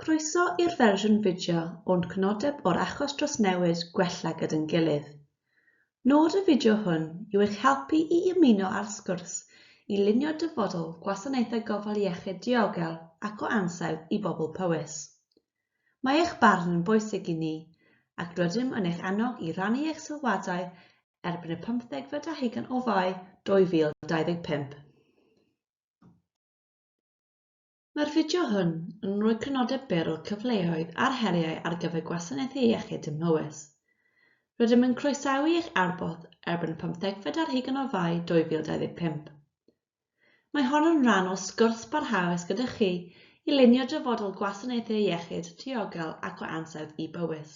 Croeso i'r fersiwn fideo o'n crynodeb o'r achos dros newid Gwella Gyda'n Gilydd. Nod y fideo hwn yw eich helpu i ymuno â'r sgwrs i lunio dyfodol gwasanaethau gofal iechyd diogel ac o ansawdd i bobl Powys. Mae eich barn yn bwysig i ni, ac rydym yn eich annog i rannu eich sylwadau erbyn y pymthegfed ar hugain o Fai 2025. Mae'r fideo hwn yn rhoi crynodeb byr o'r cyfleoedd a'r heriau ar gyfer gwasanaethau iechyd ym Mhowys. Rydym yn croesawu eich adborth erbyn y pymthegfed ar hugain o Fai 2025. Mae hon yn rhan o sgwrs barhaus gyda chi i lunio dyfodol gwasanaethau iechyd diogel ac o ansawdd i Bowys.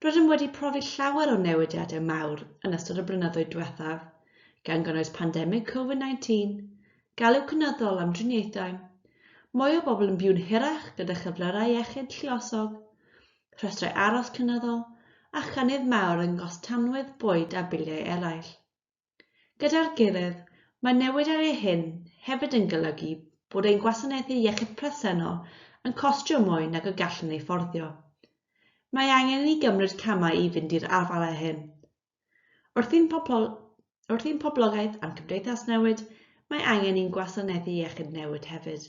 Rydym wedi profi llawer o newidiadau mawr yn ystod y blynyddoedd diwethaf, gan gynnwys pandemig Covid-19, galw cynyddol am driniaethau, mwy o bobl yn byw'n hirach gyda chyflyrau iechyd lluosog, rhestrau aros cynyddol, a chynnydd mawr yng nghost tanwydd, bwyd a biliau eraill. Gyda'r gilydd, mae newidiadau hyn hefyd yn golygu bod ein gwasanaethau iechyd presennol yn costio mwy nag y gallwn eu fforddio. Mae angen i ni gymryd camau i fynd i'r afael â hyn. Wrth i'n pobl, wrth i'n poblogaeth a'n cymdeithas newid, mae angen i'n gwasanaethau iechyd newid hefyd.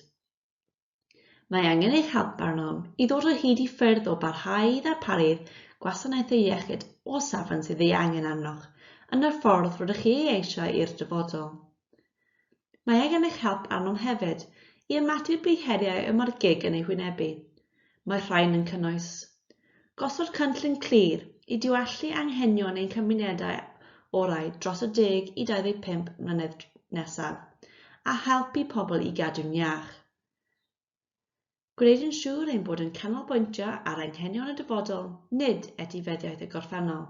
Mae angen eich help arnom i ddod o hyd i ffyrdd o barhau i ddarparu'r gwasanaethau iechyd o safon sydd ei angen arnoch yn y ffordd rydych chi ei eisiau i'r dyfodol. Mae angen eich help arnom hefyd i ymateb i heriau y mae'r gig yn eu hwynebu. Mae'r rhain yn cynnwys. Gosod cynllun clir i diwallu anghenion ein cymunedau orau dros y 10 i 25 mlynedd nesaf a helpu pobl i gadw'n iach. Gwneud yn siŵr ein bod yn canolbwyntio ar anghenion y dyfodol, nid etifeddiaeth y gorffennol.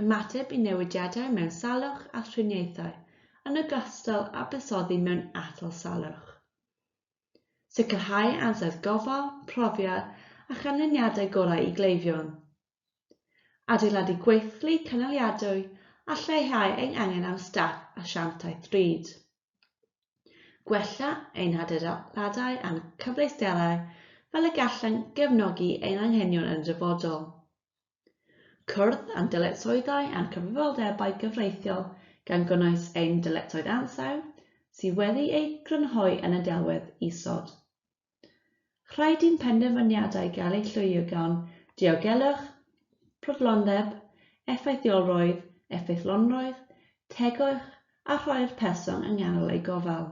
Ymateb i newidiadau mewn salwch a thriniaethau, yn ogystal â buddsoddi mewn atal salwch. Sicrhau ansawdd gofal, profiad a chanlyniadau gorau i gleifion. Adeiladu gweithlu cynaliadwy a lleihau ein angen am staff asiantaeth drud. Gwella ein hadeiladau a'n cyfleusterau fel y gallwn gefnogi ein anghenion yn y dyfodol. Cwrdd â'n dyletswyddau a'n cyfrifoldebau cyfreithiol gan gynnwys ein dyletswydd ansawdd, sydd wedi ei grynhoi yn y delwedd isod. Rhaid i'n penderfyniadau gael eu llywio gan diogelwch, prydlondeb, effeithiolrwydd, effeithlonrwydd, tegwch a rhoi'r person yng nghanol eu gofal.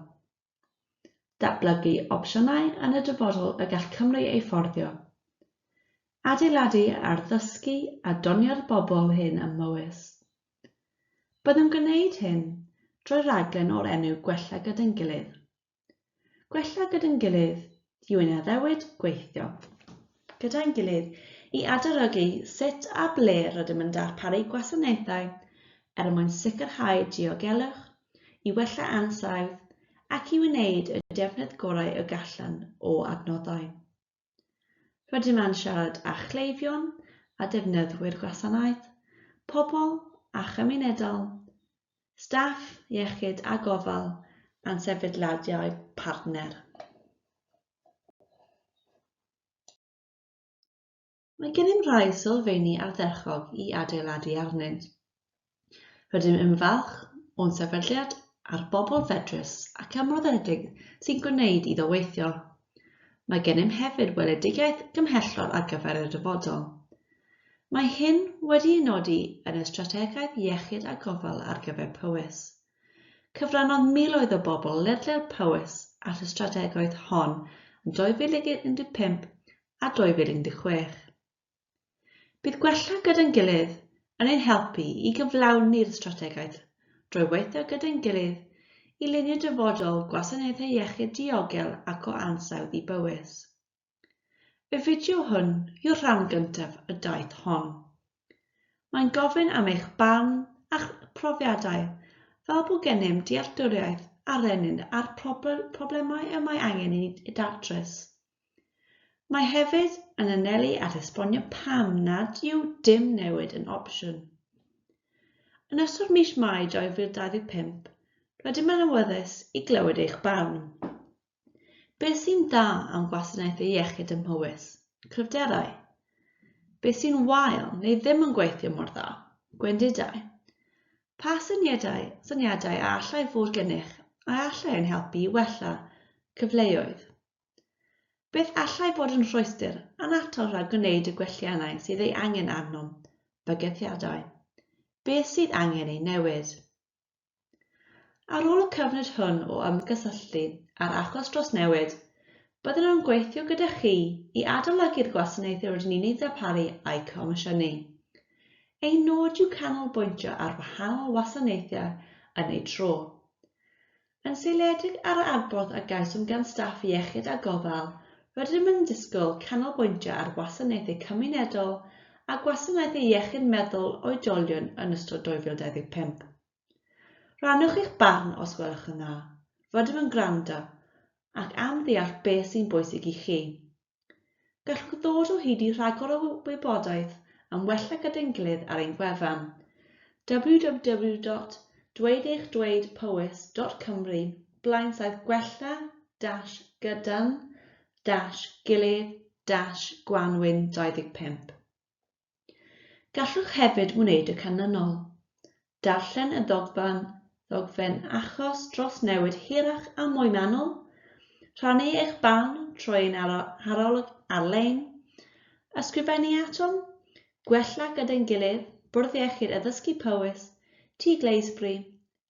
Datblygu opsiynau yn y dyfodol y gall Cymru eu fforddio. Adeiladu ar ddysgu a doniau'r bobl hyn ym Mhowys. Byddwn gwneud hyn drwy raglen o'r enw Gwella Gyda'n Gilydd. Gwella gyda'n gilydd yw ein addewid gweithio gyda'n gilydd i adolygu sut a ble rydym yn darparu gwasanaethau er mwyn sicrhau diogelwch, i wella ansawdd ac i wneud y defnydd gorau y gallwn o adnoddau. Rydym yn siarad â chleifion a defnyddwyr gwasanaeth, pobl a chymunedol, staff iechyd a gofal a'n sefydliadau partner. Mae gennym rai sylfeini ardderchog i adeiladu arnynt. Rydym yn falch o'n sefydliad a'r bobl fedrus ac ymroddedig sy'n gwneud iddo weithio. Mae gennym hefyd weledigaeth gymhellol ar gyfer y dyfodol. Mae hyn wedi'i nodi yn y Strategaeth Iechyd a Gofal ar gyfer Powys. Cyfrannodd miloedd o bobl ledled Powys at y strategaeth hon yn 2015 a 2016. Bydd Gwella Gyda'n Gilydd yn ein helpu i gyflawni'r strategaeth drwy weithio gyda'n gilydd i lunio dyfodol gwasanaethau iechyd diogel ac o ansawdd i Bowys. Y fideo hwn yw rhan gyntaf y daith hon. Mae'n gofyn am eich barn a'ch profiadau fel bod gennym dealltwriaeth a rennir â'r problemau y mae angen i ni datrys. Mae hefyd yn anelu at esbonio pam nad yw dim newid yn opsiwn. Yn ystod mis Mai 2025, rydym yn awyddus i glywed eich barn. Beth sy'n dda am gwasanaethau iechyd ym Mhowys? Cryfderau. Beth sy'n wael neu ddim yn gweithio mor dda? Gwendidau. Pa syniadau, syniadau a allai fod gennych a allai ein helpu i wella cyfleoedd? Beth allai fod yn rhwystr a'n atal rhag gwneud y gwelliannau sydd ei angen arnom? Bygythiadau. Beth sydd angen ei newid? Ar ôl y cyfnod hwn o ymgysylltu â'r achos dros newid, byddwn yn gweithio gyda chi i adolygu'r gwasanaethau rydyn ni'n eu darparu a'u comisiynu. Ein nod yw canolbwyntio ar wahanol wasanaethau yn eu tro. Yn seiliedig ar yr adborth a gawsom gan staff iechyd a gofal, rydym yn disgwyl canolbwyntio ar wasanaethau cymunedol a gwasanaethau iechyd meddwl oedolion yn ystod 2025. Rhannwch eich barn os gwelwch yn dda. Rydym yn gwrando ac am ddeall beth sy'n bwysig i chi. Gallwch ddod o hyd i rhagor o wybodaeth am wella gyda'n gilydd ar ein gwefan www.dweudeichddweudpowys.cymru blaensaith gwella dash gyda'n dash gilydd dash gwanwyn 25. Gallwch hefyd wneud y canlynol: Darllen y ddogfen ddogfen achos dros newid hirach a mwy manwl, rhannu eich barn trwy ein harolwg ar-lein, ysgrifennu atom, gwella gyda'n gilydd, Bwrdd Iechyd Addysgu Powys, Tŷ Glazebury,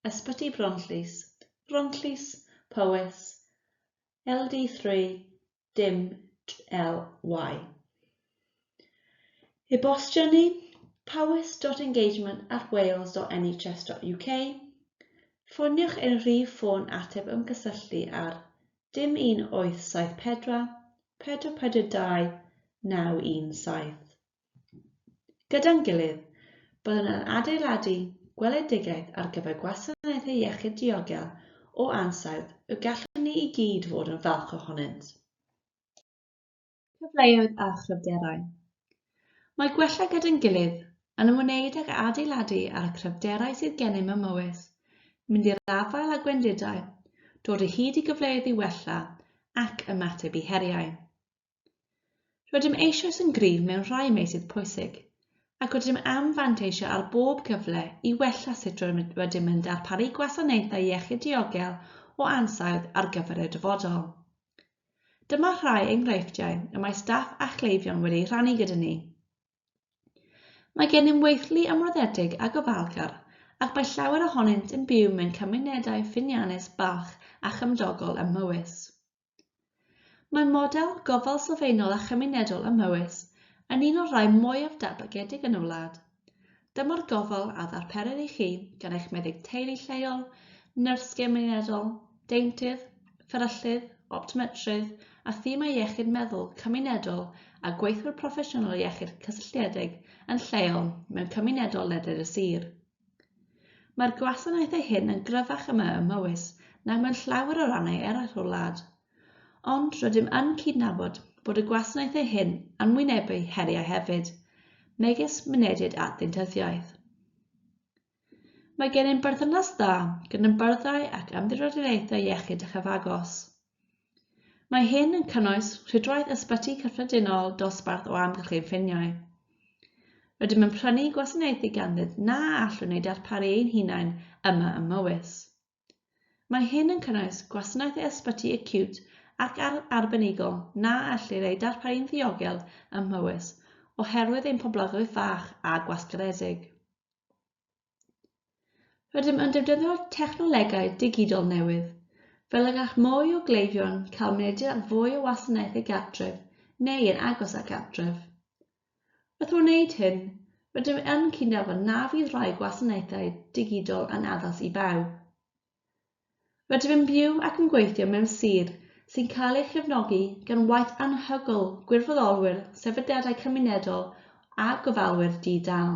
Ysbyty Bronllys, Bronllys, Powys, LD3 dim LY. E-bostio ni, powys.engagement at wales.nhs.uk. Ffoniwch ein rhif ffôn ateb ymgysylltu ar dim 1874 442 917. Gyda'n gilydd, byddwn yn adeiladu gweledigaeth ar gyfer gwasanaethau iechyd diogel o ansawdd y gallwn ni i gyd fod yn falch ohonynt. Cyfleoedd a chryfderau. Mae gwella gyda'n gilydd yn ymwneud ag adeiladu ar y cryfderau sydd gennym ym Mhowys, mynd i'r afael â gwendidau, dod o hyd i gyfleoedd i wella ac ymateb i heriau. Rydym eisoes yn gryf mewn rhai meysydd pwysig, ac rydym am fanteisio ar bob cyfle i wella sut rydym yn darparu gwasanaethau iechyd diogel o ansawdd ar gyfer y dyfodol. Dyma rhai enghreifftiau y mae staff a chleifion wedi'u rhannu gyda ni. Mae gennym weithlu ymroddedig a gofalgar ac mae llawer ohonynt yn byw mewn cymunedau ffyniannus, balch a chymdogol ym Mhowys. Mae model gofal sylfaenol a chymunedol ym Mhowys yn un o'r rhai mwyaf datblygedig yn y wlad. Dyma'r gofal a ddarperir i chi gan eich meddyg teulu lleol, nyrs gymunedol, deintydd, fferyllydd, optometrydd a thimau iechyd meddwl cymunedol a gweithwyr proffesiynol iechyd cysylltiedig yn lleol mewn cymunedol ledled y sir. Mae'r gwasanaethau hyn yn gryfach yma ym Mhowys nag mewn llawer o rannau eraill o'r wlad. Ond rydym yn cydnabod bod y gwasanaethau hyn yn wynebu heriau hefyd, megis mynediad at ddeintyddiaeth. Mae gennym berthynas dda gyda'n byrddau ac ymddiriedolaethau iechyd a chyfagos. Mae hyn yn cynnwys rhwydwaith ysbyty cyffredinol dosbarth o amgylch ein ffiniau. Rydym yn prynu gwasanaethau ganddynt na allwn eu darparu ein hunain yma ym Mhowys. Mae hyn yn cynnwys gwasanaethau ysbyty acíwt ac arbenigol na ellir eu darparu'n ddiogel ym Mhowys oherwydd ein poblogaeth fach a gwasgaredig. Rydym yn defnyddio technolegau digidol newydd, fel y gall mwy o gleifion cael mynediad at fwy o wasanaethau gartref neu yn agos at gartref. Wrth wneud hyn, rydym yn cydnabod na fydd rhai gwasanaethau digidol yn addas i bawb. Rydym yn byw ac yn gweithio mewn sir sy'n cael ei chefnogi gan waith anhygoel gwirfoddolwyr, sefydliadau cymunedol a gofalwyr di-dâl.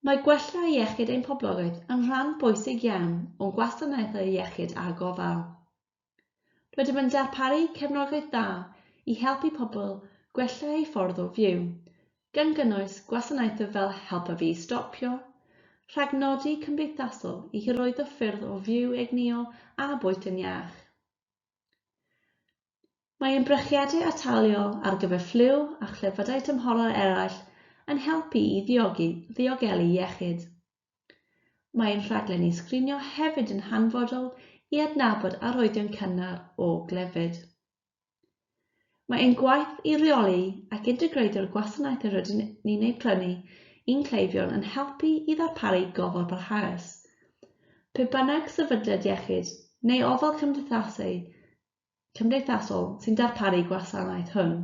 Mae gwella iechyd ein poblogaeth yn rhan bwysig iawn o'n gwasanaethau iechyd a gofal. Rydym yn darparu cefnogaeth dda i helpu pobl gwella eu ffordd o fyw, gan gynnwys gwasanaethau fel Helpa Fi i Stopio, rhagnodi cymdeithasol i hyrwyddo ffyrdd o fyw egnïol a bwyta'n iach. Mae ein brechiadau ataliol ar gyfer ffliw a chlefydau tymhorol eraill yn helpu i ddiogi, ddiogelu iechyd. Mae ein rhaglenni sgrinio hefyd yn hanfodol i adnabod arwyddion cynnar o glefyd. Mae ein gwaith i reoli ac integreiddio'r gwasanaethau rydyn ni'n eu prynu i'n cleifion yn helpu i ddarparu gofal parhaus. Pe bynnag sefydliad iechyd neu ofal cymdeithasu, cymdeithasol sy'n darparu gwasanaeth hwn.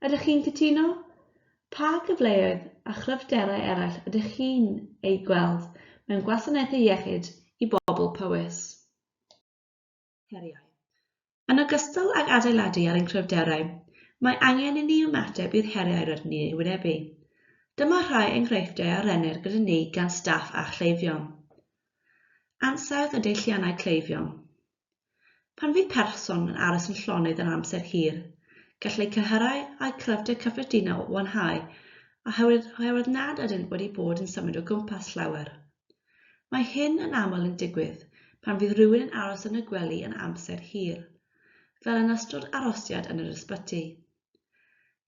Ydych chi'n cytuno? Pa gyfleoedd a chryfderau eraill ydych chi'n eu gweld mewn gwasanaethau iechyd i bobl Powys? Heriau. Yn ogystal ag adeiladu ar ein cryfderau, mae angen i ni ymateb i'r heriau rydyn ni'n eu wynebu. Dyma rhai enghreifftiau a rennir gyda ni gan staff a chleifion. Ansawdd y deilliannau cleifion. Pan fydd person yn aros yn llonydd am amser hir, gall eu cyhyrau a'u cryfder cyffredinol wanhau oherwydd, oherwydd nad ydynt wedi bod yn symud o gwmpas llawer. Mae hyn yn aml yn digwydd pan fydd rhywun yn aros yn y gwely yn amser hir, fel yn ystod arosiad yn yr ysbyty.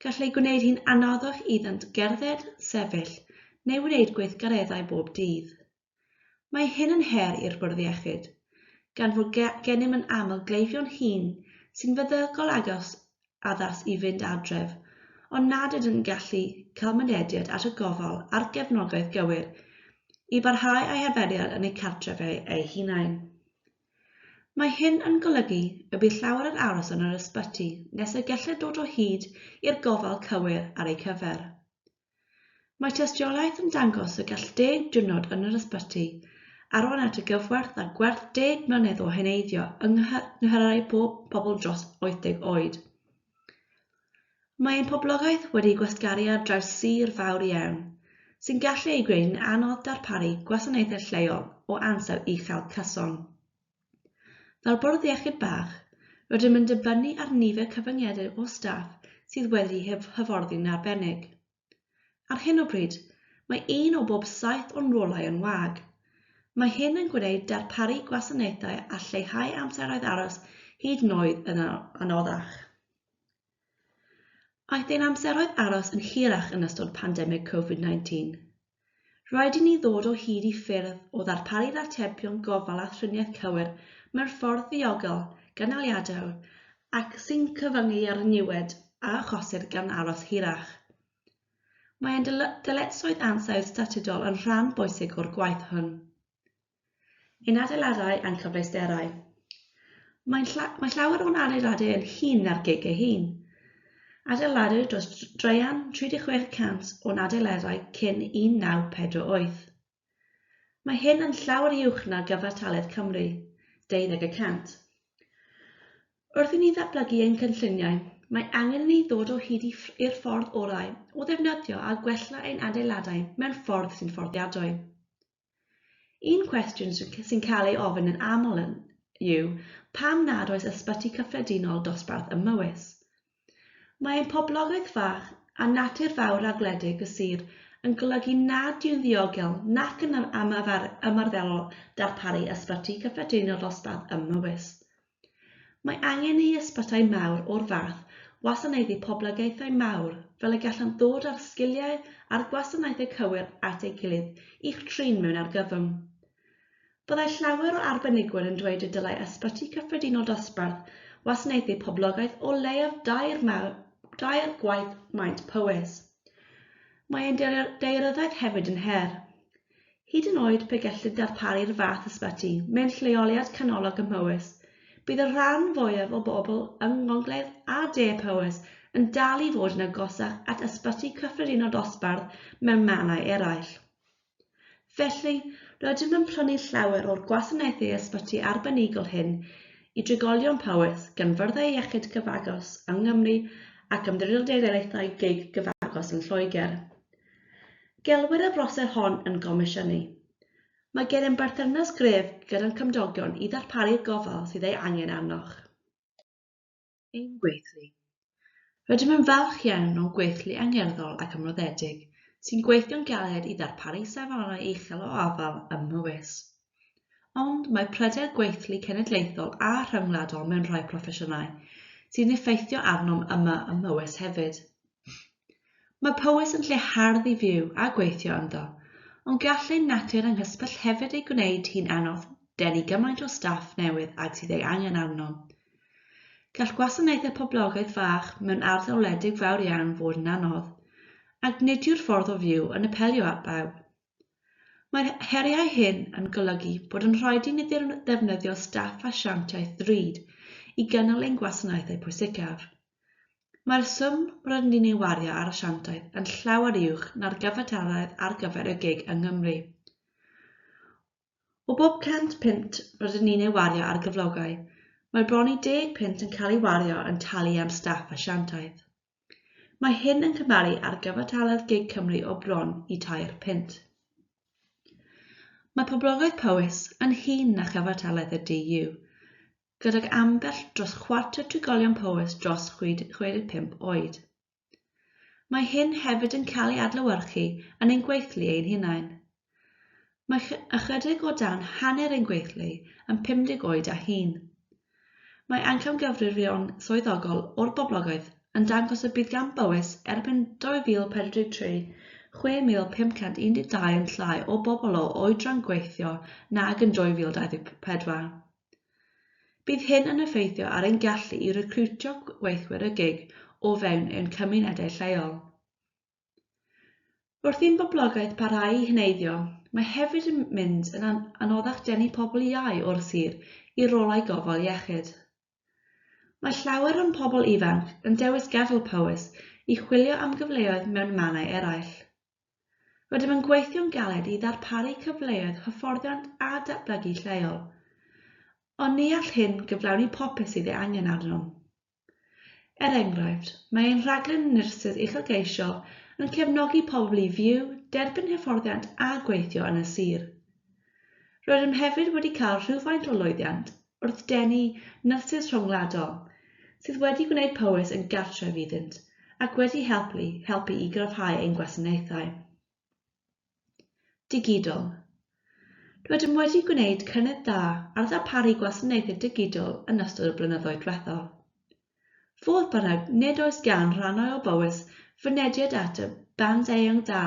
Gall ei gwneud hi'n anoddach iddynt gerdded, sefyll neu wneud gweithgareddau bob dydd. Mae hyn yn her i'r Bwrdd Iechyd, gan fod gennym yn aml gleifion hŷn sy'n feddygol agos addas i fynd adref, ond nad ydynt yn gallu cael mynediad at y gofal a'r gefnogaeth gywir i barhau â'u harferiad yn eu cartref eu hunain. Mae hyn yn golygu y bydd llawer yn aros yn yr ysbyty nes y gellir dod o hyd i'r gofal cywir ar eu cyfer. Mae tystiolaeth yn dangos y gall deg diwrnod yn yr ysbyty arwain at y gyfwerth â gwerth deg mlynedd o heneiddio yng nghyhyrau pob pobl dros 80 oed. Mae ein poblogaeth wedi gwasgaru ar draws sir fawr iawn, sy'n gallu ei gwneud yn anodd darparu gwasanaethau lleol o ansawdd uchel cyson. Fel bwrdd iechyd bach, rydym yn dibynnu ar nifer cyfyngedig o staff sydd wedi'u hyfforddi'n arbennig. Ar hyn o bryd, mae un o bob saith o'n rolau yn wag. Mae hyn yn gwneud darparu gwasanaethau a lleihau amseroedd aros hyd yn oed yn anoddach. Aeth ein amseroedd aros yn hirach yn ystod pandemig Covid-19. Rhaid i ni ddod o hyd i ffyrdd o ddarparu'r atebion gofal a thriniaeth cywir mewn ffordd ddiogel, gynaliadwy ac sy'n cyfyngu ar y niwed a achosir gan aros hirach. Mae ein dyletswydd ansawdd statudol yn rhan bwysig o'r gwaith hwn. Ein adeiladau a'n cyfleusterau. Mae'n lla mae llawer o'n adeiladau yn hŷn na'r gig ei hun. Adeiladwyd dros draean 36 y cant o'n adeiladau cyn 1948. Mae hyn yn llawer uwch na gyfartaledd Cymru, 20 y cant. Wrth i ni ddatblygu ein cynlluniau, mae angen i ni ddod o hyd i'r ffordd orau o ddefnyddio a gwella ein adeiladau mewn ffordd sy'n fforddiadwy. Un cwestiwn sy'n cael ei ofyn yn aml yn yw pam nad oes ysbyty cyffredinol dosbarth ym Mhowys? Mae ein poblogaeth fach a natur fawr a gwledig y sir yn golygu nad yw'n ddiogel nac yn ymarferol darparu ysbyty cyffredinol dosbarth ym Mhowys. Mae angen i ysbytai mawr o'r fath wasanaethu poblogaethau mawr fel y gallant ddod â'r sgiliau a'r gwasanaethau cywir at ei gilydd i'ch trin mewn argyfwng. Byddai llawer o arbenigwyr yn dweud y dylai ysbyty cyffredinol dosbarth wasanaethu poblogaeth o leiaf dair, dair gwaith maint Powys. Mae ein daearyddiaeth hefyd yn her. Hyd yn oed pe gellid darparu'r fath ysbyty mewn lleoliad canolog ym Mhowys, bydd y rhan fwyaf o bobl yng Ngogledd a De Powys yn dal i fod yn agosach at ysbyty cyffredinol dosbarth mewn mannau eraill. Felly, rydym yn prynu llawer o'r gwasanaethau ysbyty arbenigol hyn i drigolion Powys gan fyrddau iechyd cyfagos yng Nghymru ac ymddiriedolaethau gig gyfagos yn Lloegr. Gelwir y broses hon yn gomisiynu. Mae gennym berthynas gref gyda'n cymdogion i ddarparu'r gofal sydd ei angen arnoch. Ein gweithlu. Rydym yn falch iawn o'n gweithlu angerddol ac ymroddedig, sy'n gweithio'n galed i ddarparu safonau uchel o ofal ym Mhowys. Ond mae pryder gweithlu cenedlaethol a rhyngwladol mewn rhai proffesiynau, sy'n effeithio arnom yma ym Mhowys hefyd. Mae Powys yn lle hardd i fyw a gweithio ynddo, ond gall ein natur anghysbell hefyd ei gwneud hi'n anodd denu gymaint o staff newydd ag sydd ei angen arnom. Gall gwasanaethau poblogaeth fach mewn ardal wledig fawr iawn fod yn anodd, ac nid yw'r ffordd o fyw yn apelio at bawb. Mae'r heriau hyn yn golygu bod yn rhaid i ni ddefnyddio staff asiantaeth ddrud i gynnal ein gwasanaethau pwysicaf. Mae'r swm rydyn ni'n ei wario ar asiantaeth yn llawer uwch na'r gyfartaledd ar gyfer y gig yng Nghymru. O bob 100 punt rydyn ni'n ei wario ar gyflogau, mae bron i 10 punt yn cael ei wario yn talu am staff asiantaeth. Mae hyn yn cymharu â'r gyfartaledd gig Cymru o bron i 3 punt. Mae poblogaeth Powys yn hŷn na chyfartaledd y DU, gydag ambell dros chwarter trigolion Powys dros 65 oed. Mae hyn hefyd yn cael ei adlewyrchu yn ein gweithlu ein hunain. Mae ychydig o dan hanner ein gweithlu yn 50 oed a hŷn. Mae amcangyfrifion swyddogol o'r boblogaeth yn dangos y bydd gan Bowys erbyn 2043 6,512 yn llai o bobl o oedran gweithio nag yn 2024. Bydd hyn yn effeithio ar ein gallu i recriwtio gweithwyr y gig o fewn ein cymunedau lleol. Wrth i'n boblogaeth parhau i heneiddio, mae hefyd yn mynd yn anoddach denu pobl iau o'r sir i rolau gofal iechyd. Mae llawer o'n pobl ifanc yn dewis gadael Powys i chwilio am gyfleoedd mewn mannau eraill. Rydym yn gweithio'n galed i ddarparu cyfleoedd hyfforddiant a datblygu lleol, ond ni all hyn gyflawni popeth sydd ei angen arnom. Er enghraifft, mae ein rhaglen nyrsys uchelgeisiol yn cefnogi pobl i fyw, derbyn hyfforddiant a gweithio yn y sir. Rydym hefyd wedi cael rhywfaint o lwyddiant wrth denu nyrsys rhyngwladol, sydd wedi gwneud Powys yn gartref iddynt ac wedi helpu, helpu i gryfhau ein gwasanaethau. Digidol. Rydym wedi gwneud cynnydd da ar ddarparu gwasanaethau digidol yn ystod y blynyddoedd diwethaf. Fodd bynnag, nid oes gan rannau o Bowys fynediad at y band eang da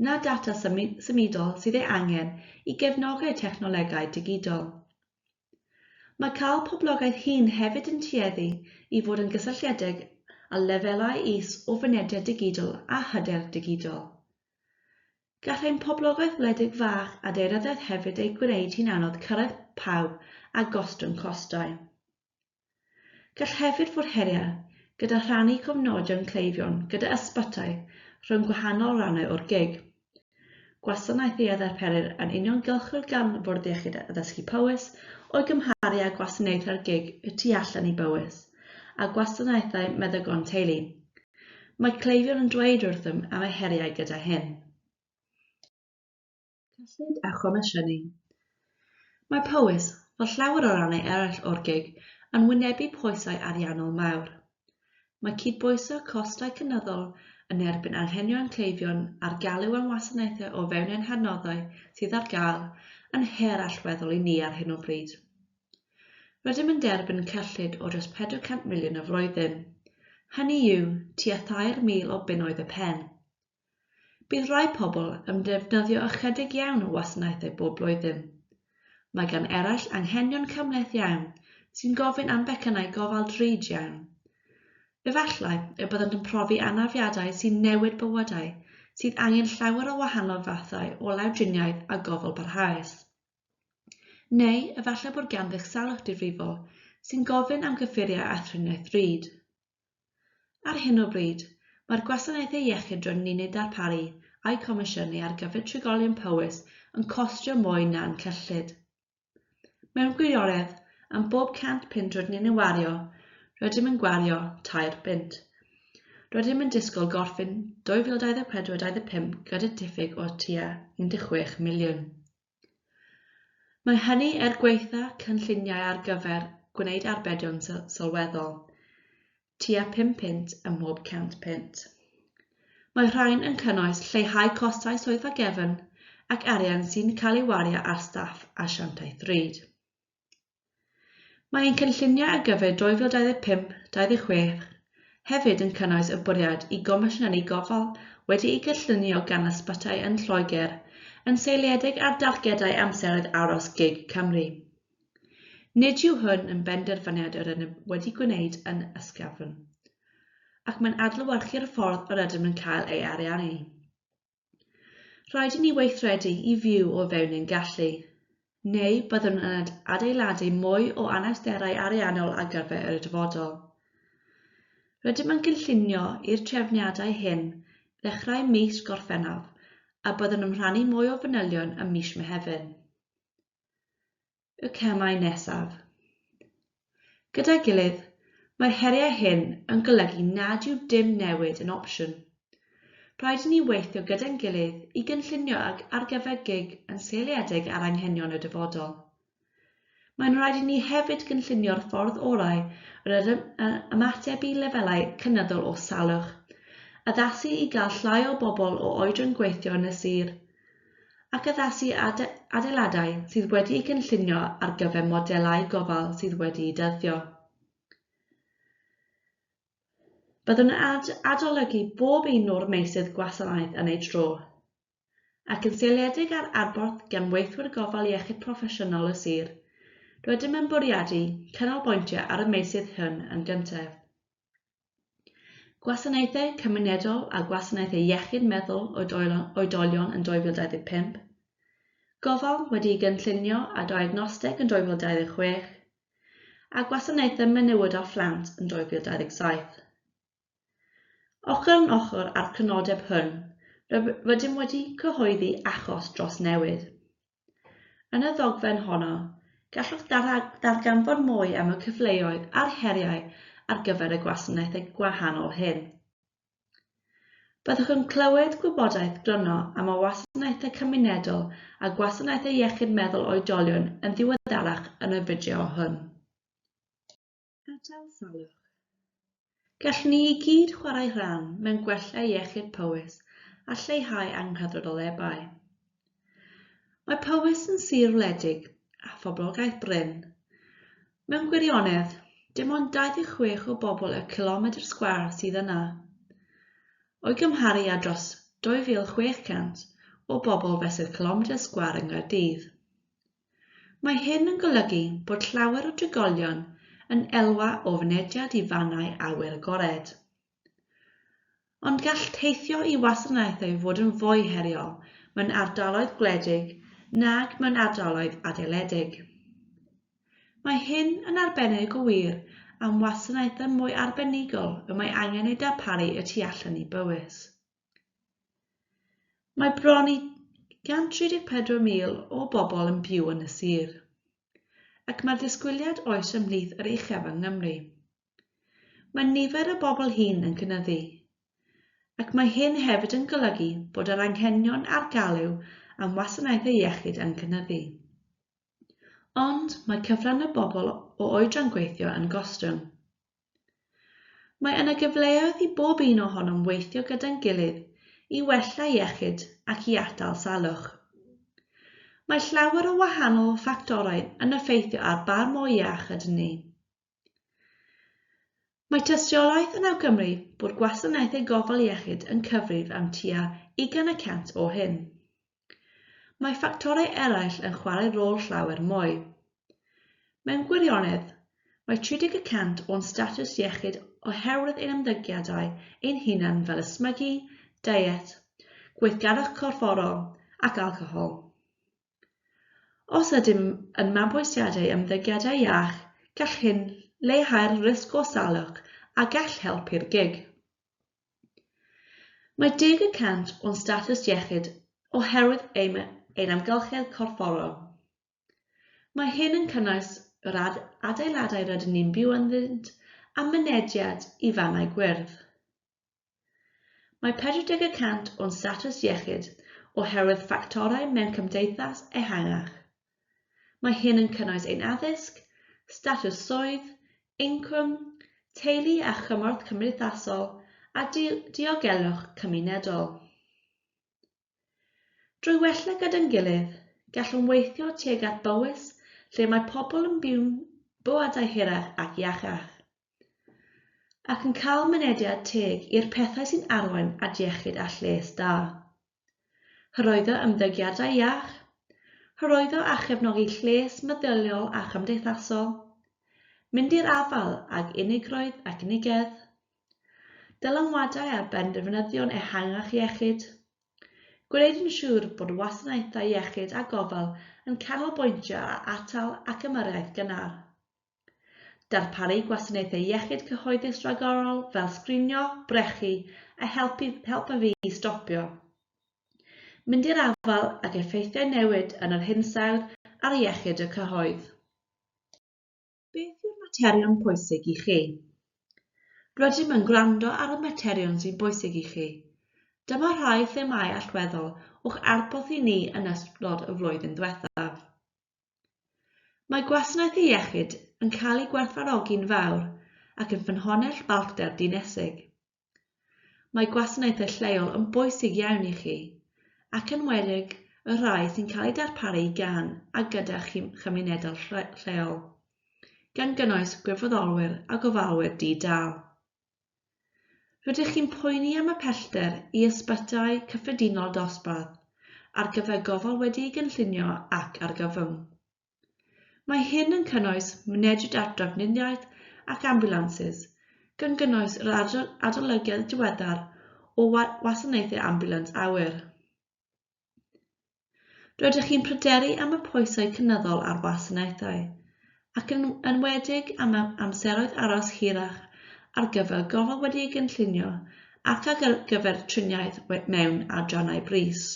na data symudol sydd ei angen i gefnogi'r technolegau digidol. Mae cael poblogaeth hŷn hefyd yn tueddu i fod yn gysylltiedig â lefelau is o fynediad digidol a hyder digidol. Gall ein poblogaeth wledig fach a daearyddiaeth hefyd ei gwneud hi'n anodd cyrraedd pawb a gostwng costau. Gall hefyd fod heriau gyda rhannu cofnodion cleifion gyda ysbytai rhwng gwahanol rannau o'r gig. Gwasanaethau a ddarperir yn uniongyrchol gan Fwrdd Iechyd Addysgu Powys o'i gymharu â gwasanaethau'r gig y tu allan i Bowys a gwasanaethau meddygon teulu. Mae cleifion yn dweud wrthym am eu heriau gyda hyn. Cyllid a chomisiynu. Mae Powys, fel llawer o rannau eraill o'r gig, yn wynebu pwysau ariannol mawr. Mae cydbwyso costau cynyddol yn erbyn anghenion cleifion a'r galw am wasanaethau o fewn ein hadnoddau sydd ar gael yn her allweddol i ni ar hyn o bryd. Rydym yn derbyn cyllid o dros 400 miliwn y flwyddyn, hynny yw, tua 3,000 o bunnoedd y pen. Bydd rhai pobl yn defnyddio ychydig iawn o wasanaethau bob blwyddyn. Mae gan eraill anghenion cymhleth iawn sy'n gofyn am becynnau gofal drud iawn. Efallai y byddant yn profi anafiadau sy'n newid bywydau, sydd angen llawer o wahanol fathau o lawdriniaeth a gofal parhaus. Neu efallai bod ganddych salwch difrifol sy'n gofyn am gyffuriau a thriniaeth ddrud. Ar hyn o bryd, mae'r gwasanaethau iechyd rydyn ni'n eu darparu a'u comisiynu ar gyfer trigolion Powys yn costio mwy na'n cyllid. Mewn gwirionedd, am bob 100 punt rydyn ni'n ei wario, rydym yn gwario 3 bunt. Rydym yn disgwyl gorffen 2024-25 gyda diffyg o tua 16 miliwn. Mae hynny er gwaetha cynlluniau ar gyfer gwneud arbedion sylweddol, tua 5 punt ym mhob 100 punt. Mae rhain yn cynnwys lleihau costau swyddfa gefn ac arian sy'n cael ei wario ar staff asiantaeth ddrud. Mae ein cynlluniau ar gyfer 2025-26 hefyd yn cynnwys y bwriad i gomisiynu gofal wedi'i gynllunio gan ysbytai yn Lloegr yn seiliedig ar dargedau amseroedd aros gig Cymru. Nid yw hwn yn benderfyniad yr ydym wedi gwneud yn ysgafn, ac mae'n adlewyrchu'r ffordd yr ydym yn cael ei ariannu. Rhaid i ni weithredu i fyw o fewn ein gallu, neu byddwn yn adeiladu mwy o anawsterau ariannol ar gyfer y dyfodol. Rydym yn cynllunio i'r trefniadau hyn ddechrau mis Gorffennaf a byddwn yn rhannu mwy o fanylion ym mis Mehefin. Y camau nesaf. Gyda'i gilydd, mae'r heriau hyn yn golygu nad yw dim newid yn opsiwn. Rhaid i ni weithio gyda'n gilydd i gynllunio ar gyfer gig yn seiliedig ar anghenion y dyfodol. Mae'n rhaid i ni hefyd gynllunio'r ffordd orau yr ydym yn ymateb i lefelau cynyddol o salwch, addasu i gael llai o bobl o oedran gweithio yn y sir, ac addasu adeiladau sydd wedi'u cynllunio ar gyfer modelau gofal sydd wedi'u dyddio. Byddwn yn adolygu bob un o'r meysydd gwasanaeth yn ei dro, ac yn seiliedig ar adborth gan weithwyr gofal iechyd proffesiynol y sir, rydym yn bwriadu canolbwyntio ar y meysydd hyn yn gyntaf. Gwasanaethau cymunedol a gwasanaethau iechyd meddwl oedolion yn 2025, gofal wedi'i gynllunio a diagnosteg yn 2026, a gwasanaethau menywod a phlant yn 2027. Ochr yn ochr â'r crynodeb hwn, rydym wedi cyhoeddi achos dros newid. Yn y ddogfen honno, gallwch ddarganfod mwy am y cyfleoedd a'r heriau ar gyfer y gwasanaethau gwahanol hyn. Byddwch yn clywed gwybodaeth gryno am y wasanaethau cymunedol a gwasanaethau iechyd meddwl oedolion yn ddiweddarach yn y fideo hwn. Atal salwch. Gallwn ni i gyd chwarae rhan mewn gwella iechyd Powys a lleihau anghydraddoldebau. Mae Powys yn sir wledig a phoblogaeth brin. Mewn gwirionedd, dim ond 26 o bobl y cilomedr sgwâr sydd yna, o'i gymharu â dros 2,600 o bobl fesul cilomedr sgwâr yng Nghaerdydd. Mae hyn yn golygu bod llawer o drigolion yn elwa o fynediad i fannau awyr agored. Ond gall teithio i wasanaethau fod yn fwy heriol mewn ardaloedd gwledig nag mewn ardaloedd adeiledig. Mae hyn yn arbennig o wir am wasanaethau mwy arbenigol y mae angen eu darparu y tu allan i Bowys. Mae bron i 134,000 o bobl yn byw yn y sir, ac mae'r disgwyliad oes ymhlith yr uchaf yng Nghymru. Mae nifer y bobl hŷn yn cynyddu, ac mae hyn hefyd yn golygu bod yr anghenion a'r galw am wasanaethau iechyd yn cynyddu. Ond mae cyfran y bobl o oedran gweithio yn gostwng. Mae yna gyfleoedd i bob un ohonom weithio gyda'n gilydd i wella iechyd ac i atal salwch. Mae llawer o wahanol ffactorau yn effeithio ar ba mor iach ydyn ni. Mae tystiolaeth yn awgrymu bod gwasanaethau gofal iechyd yn cyfrif am tua 20 y cant o hyn. Mae ffactorau eraill yn chwarae rôl llawer mwy. Mewn gwirionedd, mae 30 y cant o'n statws iechyd oherwydd ein ymddygiadau ein hunain fel ysmygu, deiet, gweithgarwch corfforol ac alcohol. Os ydym yn mabwysiadu ymddygiadau iach, gall hyn leihau'r risg o salwch a gall helpu'r gig. Mae 10 y cant o'n statws iechyd oherwydd ein amgylchedd corfforol. Mae hyn yn cynnwys yr adeiladau rydyn ni'n byw ynddynt a mynediad i fannau gwyrdd. Mae 40 y cant o'n statws iechyd oherwydd ffactorau mewn cymdeithas ehangach. Mae hyn yn cynnwys ein addysg, statws swydd, incwm, teulu a chymorth cymdeithasol a diogelwch cymunedol. Drwy wella gyda'n gilydd, gallwn weithio tuag at Bowys lle mae pobl yn byw'n bywydau hirach ac iachach, ac yn cael mynediad teg i'r pethau sy'n arwain at iechyd a lles da. Hyrwyddo ymddygiadau iach, hyrwyddo a chefnogi lles meddyliol a chymdeithasol, mynd i'r afael ag unigrwydd ac unigedd, dylanwadau ar benderfynyddion ehangach iechyd, gwneud yn siŵr bod wasanaethau iechyd a gofal yn canolbwyntio ar atal ac ymyrraeth gynnar. Darparu gwasanaethau iechyd cyhoeddus rhagorol fel sgrinio, brechu a helpu helpa fi i stopio. Mynd i'r afael ag effeithiau newid yn yr hinsawdd ar iechyd y cyhoedd. Beth yw'r materion pwysig i chi? Rydym yn gwrando ar y materion sy'n bwysig i chi. Dyma rhai themâu allweddol o'ch adborth i ni yn ystod y flwyddyn ddiwethaf. Mae gwasanaethau iechyd yn cael eu gwerthfawrogi'n fawr ac yn ffynhonnell balchder dinesig. Mae gwasanaethau lleol yn bwysig iawn i chi, ac yn enwedig y rhai sy'n cael eu darparu gan a gyda chymunedau lleol, gan gynnwys gwirfoddolwyr a gofalwyr di-dâl. Rydych chi'n poeni am y pellter i ysbytai cyffredinol dosbarth ar gyfer gofal wedi'i gynllunio ac argyfwng. Mae hyn yn cynnwys mynediad at drafnidiaeth ac ambiwlansys, gan gynnwys yr adolygiad diweddar o wasanaethau ambiwlans awyr. Rydych chi'n pryderu am y pwysau cynyddol ar wasanaethau, ac yn enwedig am amseroedd aros hirach ar gyfer gofal wedi'i gynllunio ac ar gyfer triniaeth mewn adrannau brys.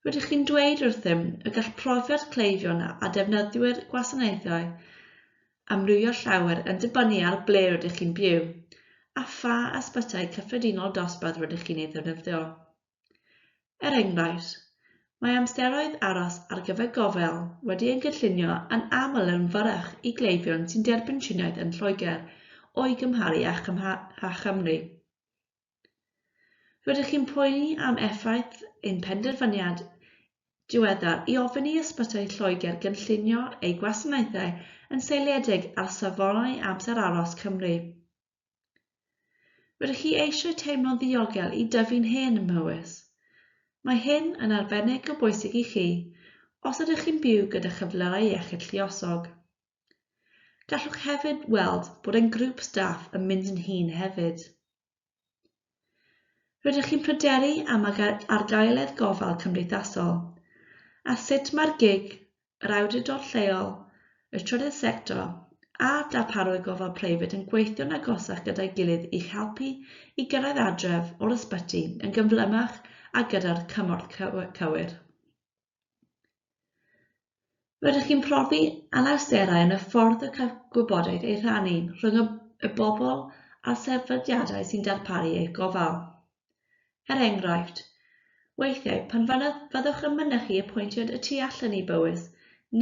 Rydych chi'n dweud wrthym y gall profiad cleifion a defnyddwyr gwasanaethau amrywio llawer yn dibynnu ar ble rydych chi'n byw a pha ysbytai cyffredinol dosbarth rydych chi'n ei ddefnyddio. Er enghraifft, mae amseroedd aros ar gyfer gofal wedi eu cynllunio yn aml yn fyrrach i gleifion sy'n derbyn triniaeth yn Lloegr o'i gymharu â Chymru. Rydych chi'n poeni am effaith ein penderfyniad diweddar i ofyn i ysbytai Lloegr gynllunio eu gwasanaethau yn seiliedig ar safonau amser aros Cymru. Rydych chi eisiau teimlo'n ddiogel i dyfu'n hen ym Mhowys. Mae hyn yn arbennig o bwysig i chi os ydych chi'n byw gyda chyflyrau iechyd lluosog. Gallwch hefyd weld bod ein grŵp staff yn mynd yn hŷn hefyd. Rydych chi'n pryderu am argaeledd gofal cymdeithasol a sut mae'r gig, yr awdurdod lleol, y trydydd sector a darparwyr gofal preifat yn gweithio'n agosach gyda'i gilydd i'ch helpu i gyrraedd adref o'r ysbyty yn gyflymach a gyda'r cymorth cywir. Rydych chi'n profi anawsterau yn y ffordd y caiff gwybodaeth ei rhannu rhwng y bobl a'r sefydliadau sy'n darparu eich gofal. Er enghraifft, weithiau pan fyddwch yn mynychu apwyntiad y tu allan i Bowys,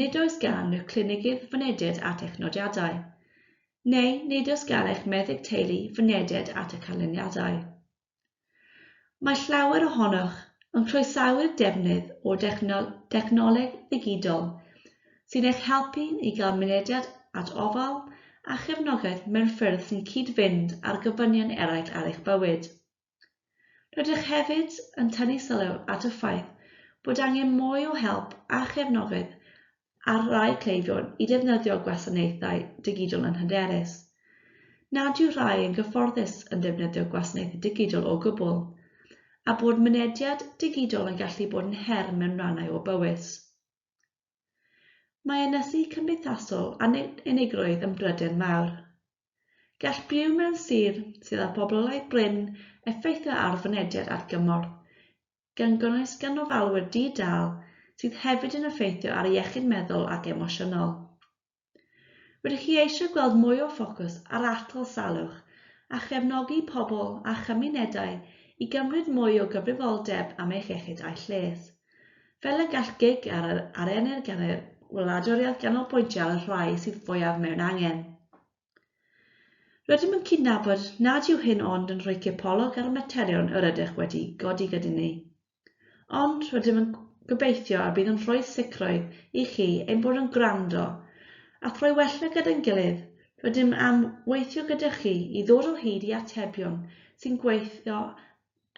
nid oes gan y clinigydd fynediad at eich nodiadau, neu nid oes gan eich meddyg teulu fynediad at y canlyniadau. Mae llawer ohonoch yn croesawu'r defnydd o dechnoleg ddigidol sy'n eich helpu i gael mynediad at ofal a chefnogaeth mewn ffyrdd sy'n cyd-fynd â'r gofynion eraill ar eich bywyd. Rydych hefyd yn tynnu sylw at y ffaith bod angen mwy o help a chefnogaeth ar rai cleifion i ddefnyddio gwasanaethau digidol yn hyderus, nad yw rhai yn gyfforddus yn defnyddio gwasanaethau digidol o gwbl, a bod mynediad digidol yn gallu bod yn her mewn rhannau o Bowys. Mae ynysu cymdeithasol a unigrwydd yn bryder mawr. Gall byw mewn sir sydd â phoblogaeth brin effeithio ar fynediad at gymorth, gan gynnwys gan ofalwyr di-dâl sydd hefyd yn effeithio ar iechyd meddwl ac emosiynol. Rydych chi eisiau gweld mwy o ffocws ar atal salwch a chefnogi pobl a chymunedau i gymryd mwy o gyfrifoldeb am eich iechyd a'ch lles, fel y gall gig a ariennir gan y wladwriaeth ganolbwyntio ar y rhai sydd fwyaf mewn angen. Rydym yn cydnabod nad yw hyn ond yn rhoi cipolwg ar y materion yr ydych wedi godi gyda ni. Ond rydym yn gobeithio y bydd yn rhoi sicrwydd i chi ein bod yn gwrando A thrwy wella gyda'n gilydd, rydym am weithio gyda chi i ddod o hyd i atebion sy'n gweithio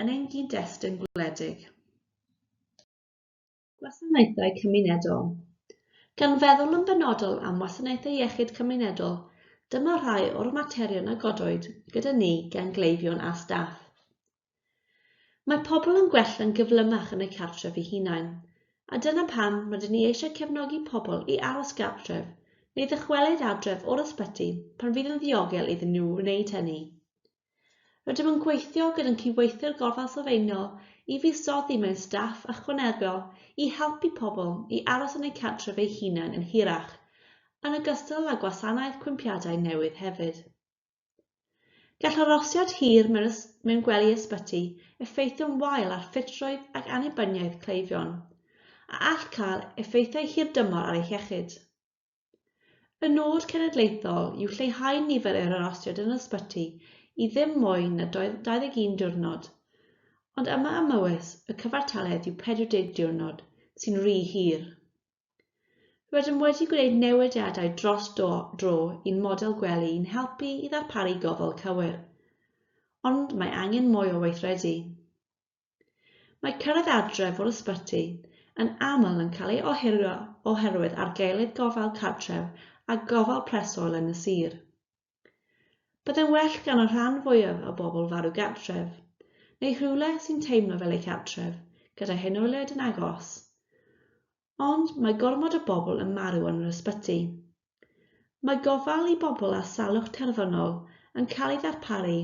yn ein gyd-destun gwledig. Gwasanaethau cymunedol. Gan feddwl yn benodol am wasanaethau iechyd cymunedol, dyma rhai o'r materion a godwyd gyda ni gan gleifion a staff. Mae pobl yn gwella'n gyflymach yn eu cartref eu hunain, a dyna pam rydyn ni eisiau cefnogi pobl i aros gartref neu ddychwelyd adref o'r ysbyty pan fydd yn ddiogel iddyn nhw wneud hynny. Rydym yn gweithio gyda'n cydweithwyr gofal sylfaenol i fuddsoddi mewn staff ychwanegol i helpu pobl i aros yn eu cartref eu hunain yn hirach, yn ogystal â gwasanaeth cwympiadau newydd hefyd. Gall arhosiad hir mewn mewn gwely ysbyty effeithio'n wael ar ffitrwydd ac annibyniaeth cleifion, a all cael effeithiau hirdymor ar eu hiechyd. Y nod cenedlaethol yw lleihau nifer yr arhosiad yn yr ysbyty i ddim mwy na 21 diwrnod, ond yma ym Mhowys y cyfartaledd yw 40 diwrnod, sy'n rhy hir. Rydym wedi gwneud newidiadau dros dro i'n model gwely i'n helpu i ddarparu gofal cywir, ond mae angen mwy o weithredu. Mae cyrraedd adref o'r ysbyty yn aml yn cael ei ohirio oherwydd argaeledd gofal cartref a gofal preswyl yn y sir. Byddai'n well gan y rhan fwyaf o bobl farw gartref, neu rhywle sy'n teimlo fel eu cartref, gyda henoeliaid yn agos. Ond mae gormod o bobl yn marw yn yr ysbyty. Mae gofal i bobl â salwch terfynol yn cael ei ddarparu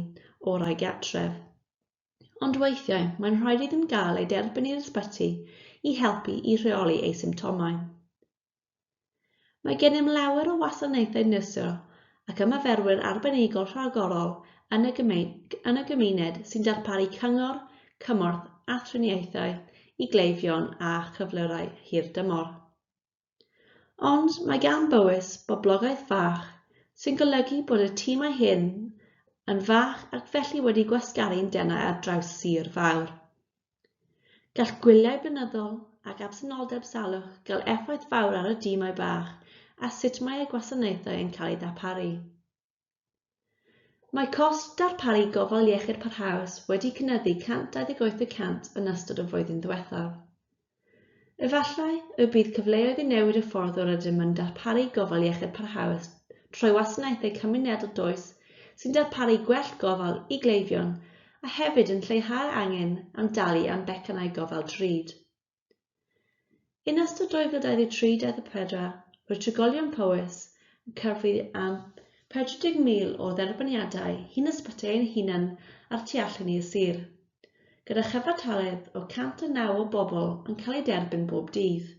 orau gartref. Ond weithiau mae'n rhaid iddyn gael eu derbyn i'r ysbyty i helpu i rheoli eu symptomau. Mae gennym lawer o wasanaethau nyrsio ac ymarferwyr arbenigol rhagorol yn y yn y gymuned sy'n darparu cyngor, cymorth a thriniaethau i gleifion â chyflyrau hirdymor. Ond mae gan Bowys boblogaeth fach, sy'n golygu bod y timau hyn yn fach ac felly wedi gwasgaru'n denau ar draws sir fawr. Gall gwyliau blynyddol ac absenoldeb salwch gael effaith fawr ar y dimau bach a sut mae eu gwasanaethau yn cael eu darparu. Mae cost darparu gofal iechyd parhaus wedi cynyddu 128 y cant yn ystod y flwyddyn ddiwethaf. Efallai y bydd cyfleoedd i newid y ffordd yr ydym yn darparu gofal iechyd parhaus trwy wasanaethau cymunedol dwys sy'n darparu gwell gofal i gleifion a hefyd yn lleihau'r angen am dalu am becynnau gofal drud. Yn ystod 2023-24, roedd trigolion Powys yn cyfri am 40,000 o dderbyniadau hun ysbytai ein hunain a'r tu allan i'r sir, gyda chyfartaledd o 109 o bobl yn cael eu derbyn bob dydd.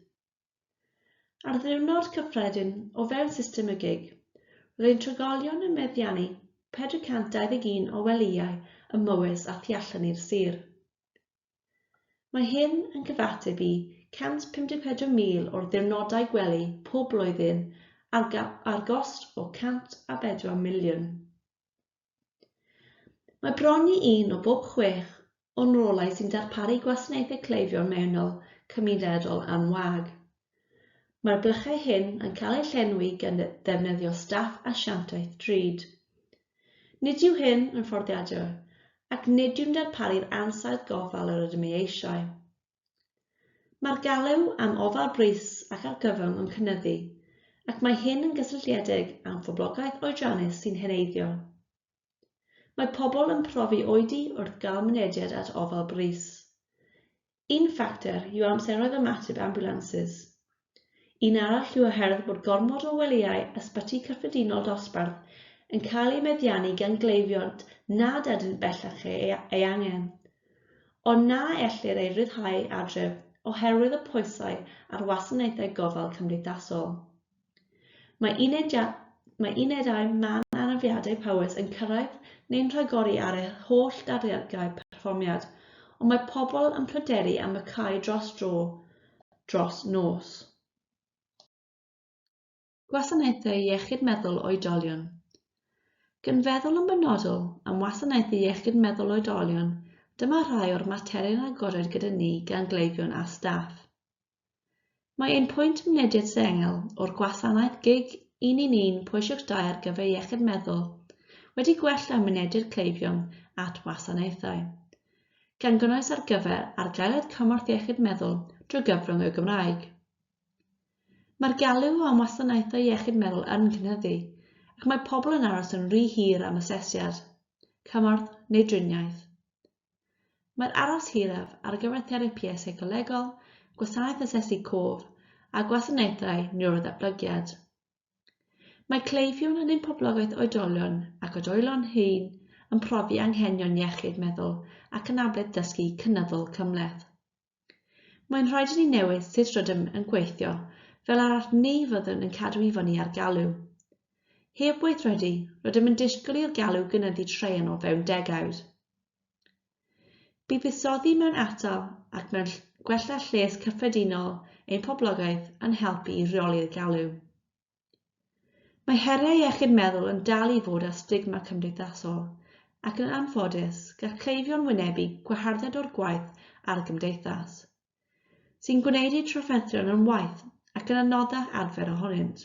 Ar ddiwrnod cyffredin o fewn system y gig, roedd ein trigolion yn meddiannu 421 o welyau ym Mhowys a thu allan i'r sir. Mae hyn yn cyfateb i 154,000 o'r ddiwrnodau gwely pob blwyddyn ar, ar gost o 104 miliwn. Mae bron i un o bob chwech o'n rolau sy'n darparu gwasanaethau cleifion mewnol cymunedol yn wag. Mae'r blychau hyn yn cael eu llenwi gan ddefnyddio staff asiantaeth drud. Nid yw hyn yn fforddiadwy ac nid yw'n darparu'r ansawdd gofal yr ydym ei eisiau. Mae'r galw am ofal brys ac argyfwng yn cynyddu, ac mae hyn yn gysylltiedig â'n phoblogaeth oedrannus sy'n heneiddio. Mae pobl yn profi oedi wrth gael mynediad at ofal brys. Un ffactor yw amseroedd ymateb ambiwlansys. Un arall yw oherwydd bod gormod o welyau ysbyty cyffredinol dosbarth yn cael eu meddiannu gan gleifion nad ydynt bellach ei angen. Ond na ellir ei ryddhau adref oherwydd y pwysau ar wasanaethau gofal cymdeithasol. Mae mae unedau mân anafiadau Powys yn cyrraedd neu'n rhagori ar eu holl dargedau perfformiad, ond mae pobl yn pryderu am y cau dros dro dros nos. Gwasanaethau Iechyd Meddwl Oedolion Gan feddwl yn benodol am wasanaethau iechyd meddwl oedolion, dyma rhai o'r materion a godwyd gyda ni gan gleifion a staff. Mae ein pwynt mynediad sengl o'r gwasanaeth gig un i un Pwyswch 2 ar gyfer iechyd meddwl wedi gwella mynediad cleifion at wasanaethau, gan gynnwys ar gyfer argaeledd cymorth iechyd meddwl drwy gyfrwng y Gymraeg. Mae'r galw am wasanaethau iechyd meddwl yn cynyddu, ac mae pobl yn aros yn rhy hir am asesiad, cymorth neu driniaeth. Mae'r aros hiraf ar gyfer therapïau seicolegol, gwasanaeth asesu cof a gwasanaethau niwroddatblygiad. Mae cleifion yn ein poblogaeth oedolion ac oedolion hŷn yn profi anghenion iechyd meddwl ac anabledd dysgu cynyddol cymhleth. Mae'n rhaid i ni newid sut rydym yn gweithio, fel arall ni fyddwn yn cadw i fyny â'r galw. Heb weithredu, rydym yn disgwyl i'r galw gynyddu traean o fewn degawd. Bydd buddsoddi mewn atal ac mewn gwella lles cyffredinol ein poblogaeth yn helpu i reoli'r galw. Mae heriau iechyd meddwl yn dal i fod â stigma cymdeithasol ac yn anffodus gall cleifion wynebu gwaharddiad o'r gwaith a'r gymdeithas, sy'n gwneud eu trafferthion yn waeth ac yn anoddach adfer ohonynt.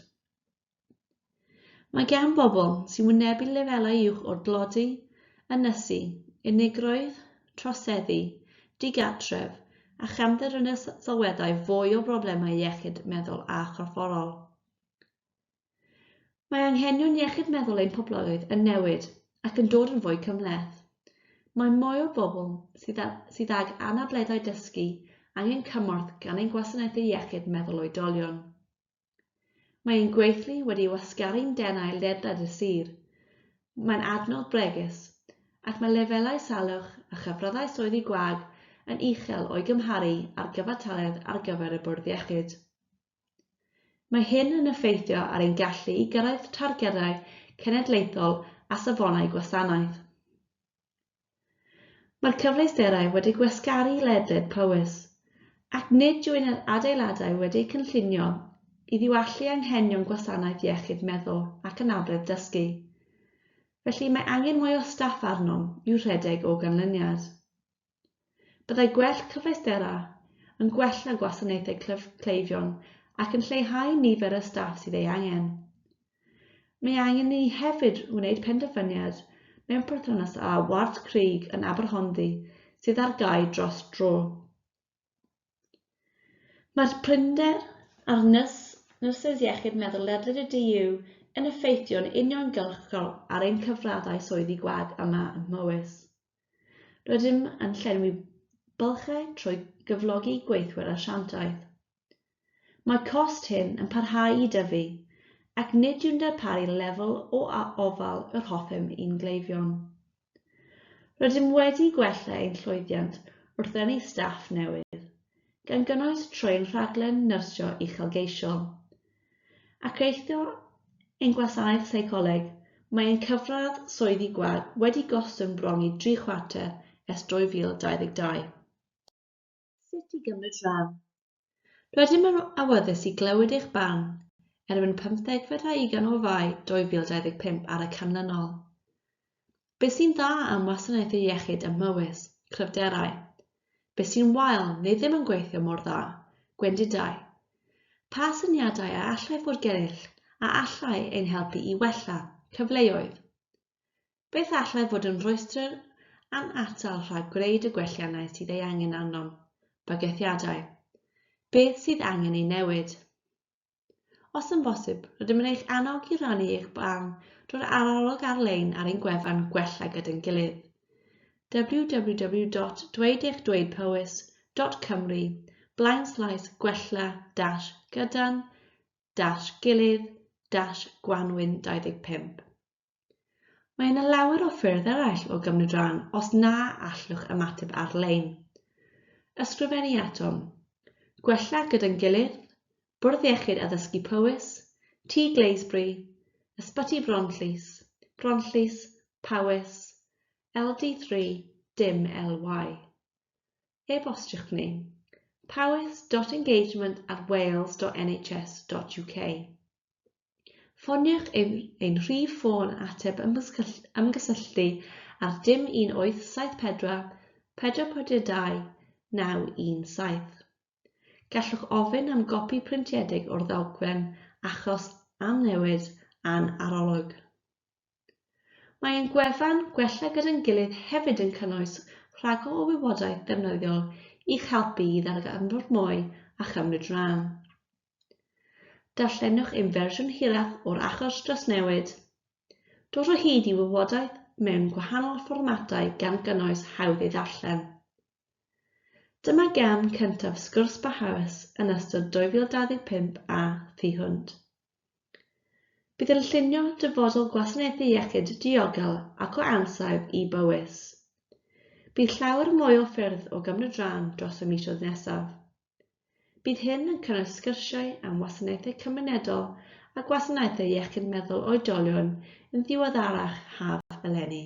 Mae gan bobl sy'n wynebu lefelau uwch o dlodi, ynysu, unigrwydd, troseddu, digartref a chamdderbyn sylweddau fwy o broblemau iechyd meddwl a chorfforol. Mae anghenion iechyd meddwl ein poblogaeth yn newid ac yn dod yn fwy cymhleth. Mae mwy o bobl sydd, â, sydd ag anableddau dysgu angen cymorth gan ein gwasanaethau iechyd meddwl oedolion. Mae ein gweithlu wedi wasgaru'n denau ledled y sir. Mae'n adnodd bregus, ac mae lefelau salwch a chyfraddau swyddi gwag yn uchel o'i gymharu â'r gyfartaledd ar gyfer y bwrdd iechyd. Mae hyn yn effeithio ar ein gallu i gyrraedd targedau cenedlaethol a safonau gwasanaeth. Mae'r cyfleusterau wedi gwasgaru ledled Powys, ac nid yw ein adeiladau wedi'u cynllunio i ddiwallu anghenion gwasanaeth iechyd meddwl ac anabledd dysgu. Felly mae angen mwy o staff arnom i'w rhedeg o ganlyniad. Byddai gwell cyfleusterau yn gwella gwasanaethau cleifion ac yn lleihau nifer y staff sydd ei angen. Mae angen i ni hefyd wneud penderfyniad mewn perthynas â Ward Crug yn Aberhonddu sydd ar gau dros dro. Mae'r prinder ar nyrsys iechyd meddwl ledled y DU yn effeithio'n uniongyrchol ar ein cyfraddau swyddi gwag yma ym Mhowys. Rydym yn llenwi bylchau trwy gyflogi gweithwyr asiantaeth. Mae cost hyn yn parhau i dyfu ac nid yw'n darparu lefel o ofal yr hoffem i'n gleifion. Rydym wedi gwella ein llwyddiant wrth ddenu staff newydd, gan gynnwys trwy ein rhaglen nyrsio uchelgeisiol. Ac eithrio ein gwasanaeth seicoleg, mae ein cyfradd swyddi gwag wedi gostwng bron i 3/4 ers 2022. Sut i gymryd rhan? Rydym yn awyddus i glywed eich barn erbyn 25 o Fai 2025 ar y canlynol. Beth sy'n dda am wasanaethau iechyd ym Mhowys, cryfderau? Beth sy'n wael neu ddim yn gweithio mor dda, gwendidau? Pa syniadau a allai fod gennych a allai ein helpu i wella cyfleoedd? Beth allai fod yn rhwystr a'n atal rhag gwneud y gwelliannau sydd ei angen arnom, bygythiadau? Beth sydd angen ei newid? Os yn bosib, rydym yn eich annog i rannu eich barn drwy'r arolwg ar-lein ar ein gwefan Gwella Gyda'n Gilydd www.dweudeichDweudPowys.cymru blaenslaes gwella dash gyda'n dash gilydd dash gwanwyn 25. Mae yna lawer o ffyrdd eraill o gymryd rhan os na allwch ymateb ar-lein. Ysgrifennu atom. Gwella gyda'n gilydd, Bwrdd Iechyd Addysgu Powys, Tŷ Glazebury, Ysbyty Bronllys, Bronllys, Powys, LD3 dim LY. E-bostiwch ni powys.engagement@wales.nhs.uk. Ffoniwch ein rhif ffôn ateb ymgysylltu ar dim 1874 442 917. Gallwch ofyn am gopi printiedig o'r ddogfen achos Am Newid a'n arolwg. Mae ein gwefan Gwella Gyda'n Gilydd hefyd yn cynnwys rhagor o wybodaeth ddefnyddiol i'ch helpu i ddarganfod mwy a chymryd rhan. Darllenwch ein fersiwn hirach o'r achos dros newid. Dod o hyd i wybodaeth mewn gwahanol fformatau gan gynnwys hawdd ei ddarllen. Dyma gam cyntaf sgwrs barhaus yn ystod 2025 a thu hwnt. Bydd yn llunio dyfodol gwasanaethau iechyd diogel ac o ansawdd i Bowys. Bydd llawer mwy o ffyrdd o gymryd rhan dros y misoedd nesaf. Bydd hyn yn cynnwys sgyrsiau am wasanaethau cymunedol a gwasanaethau iechyd meddwl oedolion yn ddiweddarach haf eleni.